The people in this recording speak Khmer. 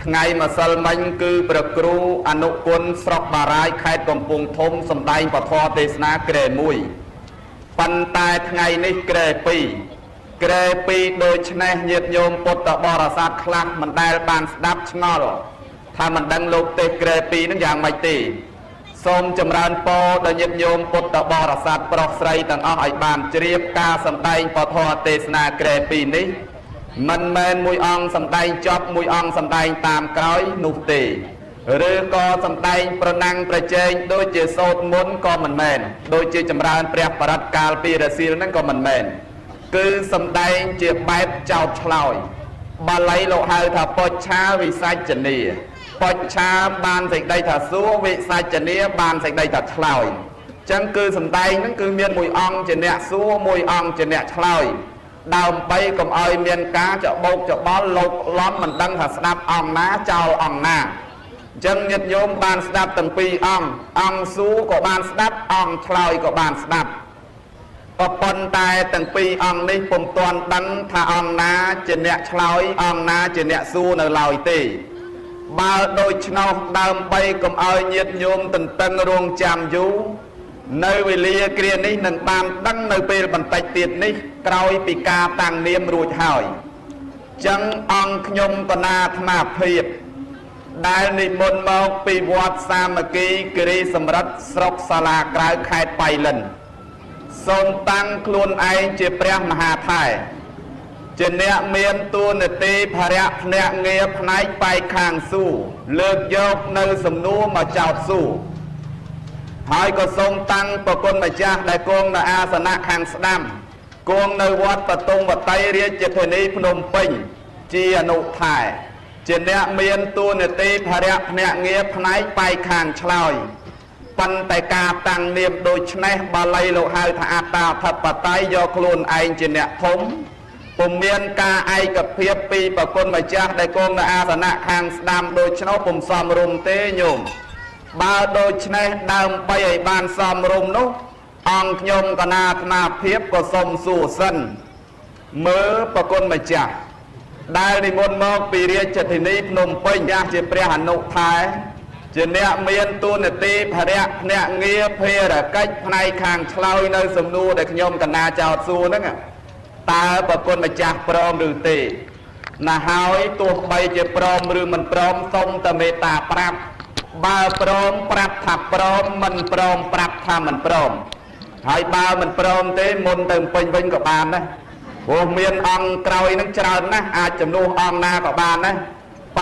ថ្ងៃម្សិលមិញគឺព្រះគ្រូអនុគុណស្រុកបារាយខេត្តកំពង់ធំសម្ដែងពធទេសនាក្រែ1ប៉ុន្តែថ្ងៃនេះក្រែ2ក្រែ2ដូច្នេះញាតិញោមពុទ្ធបរិស័ទខ្លះមិនដែលបានស្ដាប់ឆ្ងល់ថាមិនដឹងលោកទេសក្រែ2នឹងយ៉ាងម៉េចទេសូមចម្រើនពរដល់ញាតិញោមពុទ្ធបរិស័ទប្រុសស្រីទាំងអស់ឲ្យបានជ្រាបការសម្ដែងពធទេសនាក្រែ2នេះមិនមែនមួយអង្គសម្ដែងចប់មួយអង្គសម្ដែងតាមក្រោយនោះទេឬក៏សម្ដែងប្រណាំងប្រជែងដូចជាសូត្រមុនក៏មិនមែនដូចជាចម្រើនព្រះបរិត្តកាលពីរសៀលហ្នឹងក៏មិនមែនគឺសម្ដែងជាបែបចោតឆ្លើយបាលីលោកហៅថាបុច្ឆាវិសាចនីបុច្ឆាបានសេចក្តីថាសួរវិសាចនីបានសេចក្តីថាឆ្លើយអញ្ចឹងគឺសម្ដែងហ្នឹងគឺមានមួយអង្គជាអ្នកសួរមួយអង្គជាអ្នកឆ្លើយដើម្បីកុំឲ្យមានការច្បោកច្បល់លោកលំមិនដឹងថាស្ដាប់អង្គណាចោលអង្គណាអញ្ចឹងញាតិញោមបានស្ដាប់ទាំងពីរអង្គអង្គសួរក៏បានស្ដាប់អង្គឆ្លើយក៏បានស្ដាប់ក៏ប៉ុន្តែទាំងពីរអង្គនេះពុំទាន់ដឹងថាអង្គណាជាអ្នកឆ្លើយអង្គណាជាអ្នកសួរនៅឡើយទេបើដូច្នោះដើម្បីកុំឲ្យញាតិញោមទន្ទឹងរង់ចាំយូរនៅវេលាគ្រានេះនឹងបានដឹងនៅពេលបន្តិចទៀតនេះក្រោយពីការតាំងនាមរួចហើយចឹងអង្គខ្ញុំកណាអាត្មាភាពដែលនិមន្តមកពីវត្តសាមគ្គីគិរីសំរិទ្ធស្រុកសាលាក្រៅខេត្តបៃលិនសូមតាំងខ្លួនឯងជាព្រះមហាថែជាអ្នកមានតួនាទីភរៈភ្នាក់ងារផ្នែកបែកខាងសួរលើកយកនៅសំណួរមកចោទសួរហើយក៏សូមតាំងប្រគុណម្ចាស់ដែលគង់នៅអាសនៈខាងស្ដាំគង់នៅវត្តបតុងវតីរាជធានីភ្នំពេញជាអនុថែជាអ្នកមានតួនាទីភរៈភ្នាក់ងារផ្នែកបែកខាងឆ្លើយប៉ុន្តែការតាំងនាមដូចនេះបាលីលោកហៅថាអត្តាធិបតេយ្យយកខ្លួនឯងជាអ្នកធំពុំមានការឯកភាពពីប្រគុណម្ចាស់ដែលគង់នៅអាសនៈខាងស្ដាំដូច្នោះពុំសមរម្យទេញោមបើដូច្នេះដើម្បីឲ្យបានសមរម្យនោះអង្គខ្ញុំកណាអាត្មាភាពក៏សូមសួរសិនមើលប្រគុណម្ចាស់ដែលនិមន្តមកពីរាជធានីភ្នំពេញជាព្រះអនុថែជាអ្នកមានតួនាទីភរៈភ្នាក់ងារភារកិច្ចផ្នែកខាងឆ្លើយនៅសំណួរដែលខ្ញុំកណាចោទសួរហ្នឹងតើប្រគុណម្ចាស់ព្រមឬទេណាហើយទោះបីជាព្រមឬមិនព្រមសូមតែមេត្តាប្រាប់បើព្រមប្រាប់ថាព្រមមិនព្រមប្រាប់ថាមិនព្រមហើយបើមិនព្រមទេមុនទៅពេញវិញក៏បានដែរព្រោះមានអង្គក្រោយនឹងច្រើនណាស់អាចចំនួនអង្គណាក៏បានដែរ